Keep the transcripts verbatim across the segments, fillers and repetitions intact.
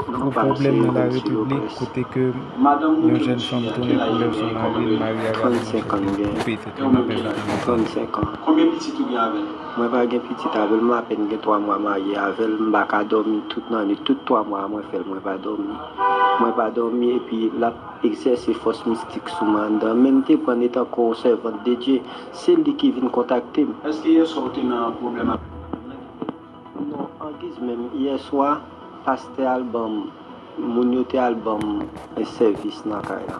Yon pwoblèm nan larepiblik kote ke yon jèn fanm tounen koulèv sou mari l, mari a rale manchèt li, koupe tèt li, m ap envite nou. Trannsenk an. Konbyen pitit ou gen avè l? Mwen pa gen pitit avè l, mwen apèn gen twa mwa marye avè l, m pa ka dòmi tout nannuit, tout twa mwa a mwen fè l, mwen pa dòmi. Mwen pa dòmi epi l ap egzèse fòs mistik sou mwen anndan, men m te pran li tankou yon sèvant de Dye, se li ki vin kontakte m. Èske yèswa ou te nan pwoblèm ak madanm nan ki te... Non, angiz menm, yèswa, pastè al ban m, moun yo te al ban m sèvis nan kay la.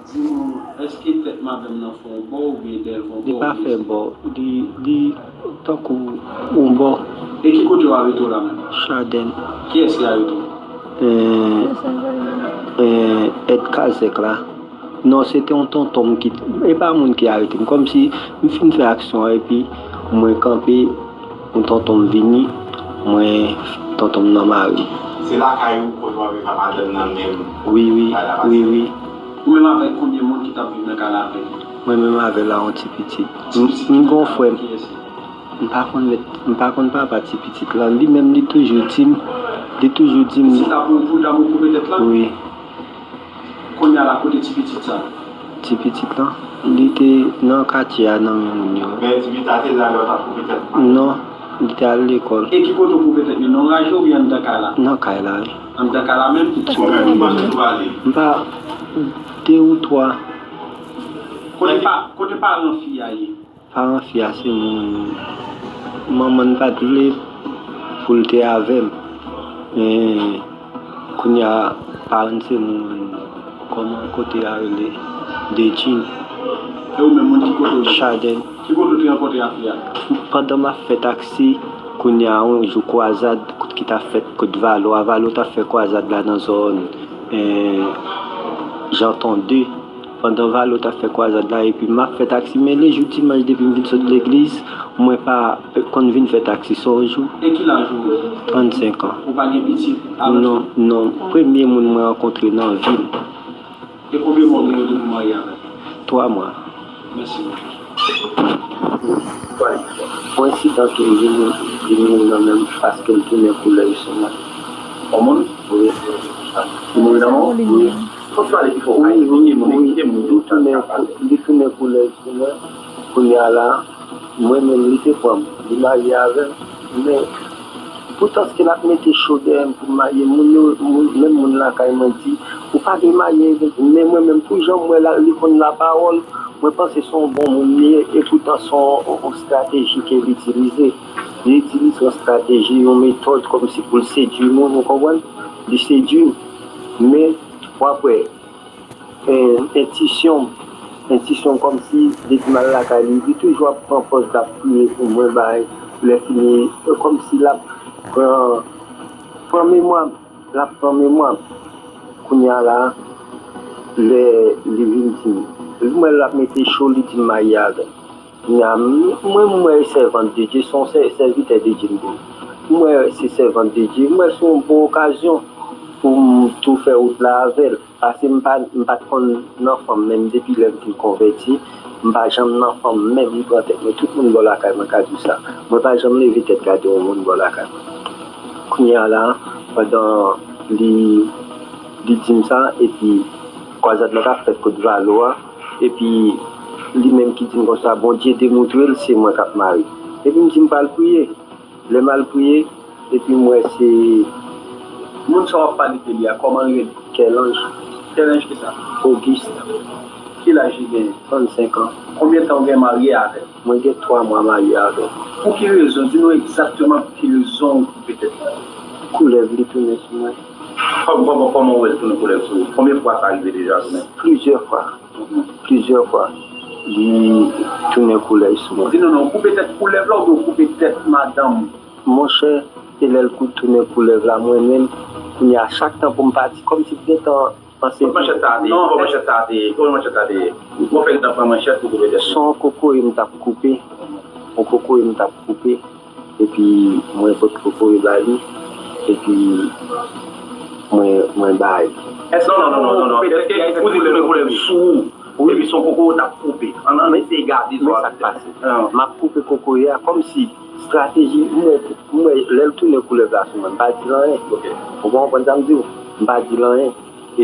Di m, èske tèt madanm nan fè yon bò oubyen dèyè l fè yon bò? Li pa fè bò, li, li tankou yon bò. E ki kote yo arete w la menm? Chadèn. Kiyès ki arete w? Eh, eh, èd kazèk la. Non, se te yon tonton m ki, e pa moun ki arete m. Kòmsi m fin fè aksyon an epi mwen kanpe, yon tonton m vini, mwen, tonton m nan mari m. Se lakay ou kote w ap viv ak madanm nan menm? Wi, wi, wi, wi. Ou menm avèk konbyen moun ki t ap viv nan kay la avèk ou? Mwen menm avè l a yon ti pitit. M, m gen yon frè m. M pa konn mèt, m pa konn papa ti pitit lan. Li menm, li toujou di m, li toujou di m. Si ta pou, pou ta pou koupe tèt la? Wi. Kounye a la, kote ti pitit sa? Ti pitit lan, li te nan katye a, nan men moun yo. Men ti pitit la te la lè w t ap koupe tèt li? Non, li te al lekòl. E ki kote w koupe tèt li? Nan raje oubyen anndan kay la? Nan kay la, wi. Anndan kay la menm? Konbyen moun ou pale? M pa, de ou twa. Kote pa, kote paran fi a ye? Paran fi a se moun, manman n pa t vle pou l te avè m. Men kounye a, paran n se moun, kòman kote a rele? Dedjin. E ou menm, moun ki kote w ye? Chadèn. Ki kote w te rankontre ak fi a? Pandan m ap fè taksi, kounye a, yon jou kwazad ki t ap fèt kot Valo a, Valo t ap fè kwazad la nan zòn, eh, Janton de. Pandan Valo t ap fè kwazad la, epi m ap fè taksi, men lejou dimanch, depi m vin sot legliz, mwen pa konn vin fè taksi. Se yon jou. E ki laj ou? Trannsenk an. Ou pa gen pitit? Non, non. Premye moun mwen rankontre nan vi m. E konbyen mwa ou gen depi w marye avè l? Twa mwa. Mèsi. Yon ensidan ki rive vin, vin rive nan men m paske l tounen koulè l sou mwen. Yon moun? Wi. Li mouri nan men w? Wi. Fò w pale pi fò, wi, wi, wi. Li tounen kou-, li tounen koulè l sou mwen. Kounye a la, mwen menm, li te pran m, li marye avè m. Men, poutan se l ap mete cho dèyè m pou m marye. Moun yo, moun, menm moun lakay mwen di, ou pa dwe marye, men mwen menm, pou jan m wè la, li konn lapawòl, mwen panse se yon bon moun li ye, e poutan se yon, yon, yon estrateji ke li itilize. Li itilize yon estrateji, yon metòd kòmsi pou l sedui moun, ou konprann? Li sedui m. Men, w ap wè, en-, entisyon m, entisyon m kòmsi depi m al lakay li, li toujou ap pran pòz l ap priye pou mwen, bay, lè fini, kòmsi l ap pran, pran memwa m, l ap pran memwa m. Kounye a la, lè li vin di m, li m wè l ap mete cho, li di m marye avè m. Kounye a, m-, mwen, m wè sèvant de Dye, se yon sè-, sèvitè de Dye m te ye. M wè se sèvant de Dye, m wè se yon bon okazyon pou m tou fè wout la avè l. Paske m pa, m pa t konn nan fanm menm depi lè m fin konvèti. M pa janm nan fanm menm, m pran tèt mwen. Tout moun bò lakay mwen ka di w sa. Mwen pa janm leve tèt gade yon moun bò lakay mwen. Kounye a la, pandan li, li di m sa, epi kwazad la t ap fèt kot Valo a, epi li menm ki di m konsa, Bondye te montre l se mwen k ap mari. Epi m di m pral priye. Lè m al priye, epi m wè se... Moun sa w ap pale de li a, kòman l rele? Kèlanj. Kèlanj kisa? Auguste. Ki laj li genyen? Trannsenk an. Konbyen tan w gen marye avè l? Mwen gen twa mwa marye avè l. Pou ki rezon? Di nou egzakteman pou ki rezon ou koupe tèt li. Koulèv li tounen sou mwen. Kòm, kòman, kòman w wè l tounen koulèv sou ou? Konbyen fwa sa rive deja tou menm? Plizyè fwa. Plizyè fwa, li tounen koulèv sou mwen. Di nou non, w koupe tèt koulèv la oubyen w koupe tèt madanm? Monchè, e lè l kou-, tounen koulèv la, mwen menm, kounye a, chak tan pou m pati, kòmsi m gentan ansent. Kot manchèt sa a te ye? Kot manchèt sa a te ye? Kot manchèt sa a te ye? Ou fè gentan pran manchèt pou koupe tèt li? Se yon kokoye m t ap koupe. Yon kokoye m t ap koupe. Epi mwen pot kokoye ba li, epi mwen, mwen bay. Èske... Non, non, non, non, non, non. Èske, èske ou di tounen koulèv sou ou? Wi. Epi se yon kokoye w t ap koupe. Ann, ann eseye gade sa w ap di. Men sa k pase. Ah. M ap koupe kokoye a kòmsi Estrateji, m wè, m wè lè l tounen koulèv la sou mwen, m pa di l anyen. Ou pa konprann sa m di w? M pa di l anyen.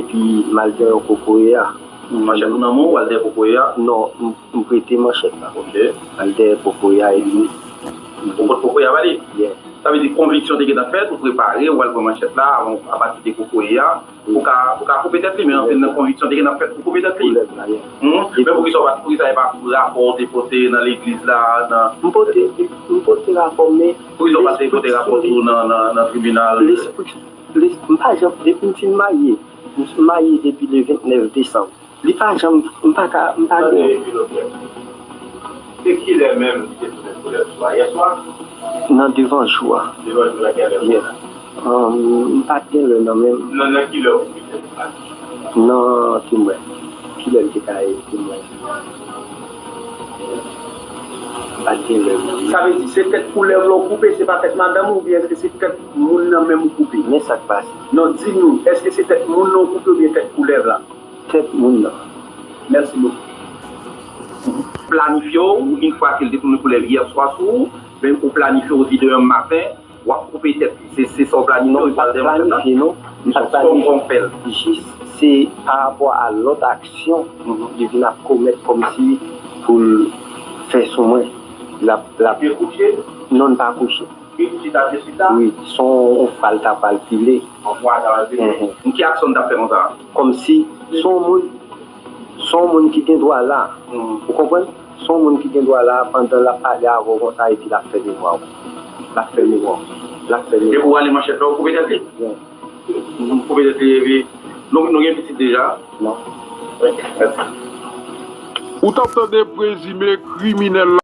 Epi m al dèyè kokoye a. Manchèt ou nan men w, w al dèyè kokoye a? Non, m, m prete manchèt la. M al dèyè kokoye a epi. Ou pot kokoye a ba li? Yeah. Sa vle di konviksyon te gentan fèt, ou prepare, ou al pran manchèt la, avan, apati de kokoye a, ou ka, ou ka koupe tèt li, men anpil nan konviksyon te gentan fèt pou koupe tèt li. Koulèv la, yeah. Hmm? Men poukisa w pa, poukisa e pa rapò w te pote nan legliz la, nan M pote, m pote rapò m, men Poukisa w pa te pote rapò tou nan, nan, nan tribinal? Lespri, les, m pa janm, depi m fin marye, m marye depi le vennèf desanm. Li pa janm, m pa ka, m pa gen. Se kilè menm li te tounen koulèv sou a? Yèswa? Nan devan jou a. Devan jou a, kilè? Yeah. Um, m pa t gen lè nan men m. Nan, nan kilè ou te tounen? Nan temwen. Kilè m te ka temwen? M pa t gen lè nan men m. Sa vle di, se tèt koulèv la ou koupe, se pa tèt madanm ou, oubyen èske se tèt moun nan menm ou koupe? Men sa k pase. Non, di nou, èske se tèt moun nan ou koupe oubyen tèt koulèv la? Tèt moun nan. Mèsi bokou. Planifye w, yon fwa ke l te tounen koulèv yèswa sou ou, men ou planifye w di demen maten, w ap koupe tèt li. Se, se sa w planifye w, ou pral demen maten nan? Non, m pa t planifye, non. M pa t planifye. Jis, se pa rapò a lòt aksyon li vin ap komèt kòmsi pou l fè sou mwen. L ap, l ap. Li te kouche? Non, l pa kouche. Li chita, te chita? Wi, se yon fwa l ta pral pile. Yon fwa l ta pral pile. Mhm. Ki aksyon l t ap fè konsa? Kòmsi se yon moun, se yon moun ki gen dwa la. Mhm. Ou konprann? Se yon moun ki gen dwa la, pandan l ap pale avè w konsa, epi l ap fè memwa w. L ap fè memwa w. L ap fè memwa w. Depi w ale manchèt la, ou koupe tèt li? Wi. Mhm, koupe tèt li, epi nou, nou gen pitit deja? Non. Wi, mèsi. Ou t ap tande prezime kriminèl la.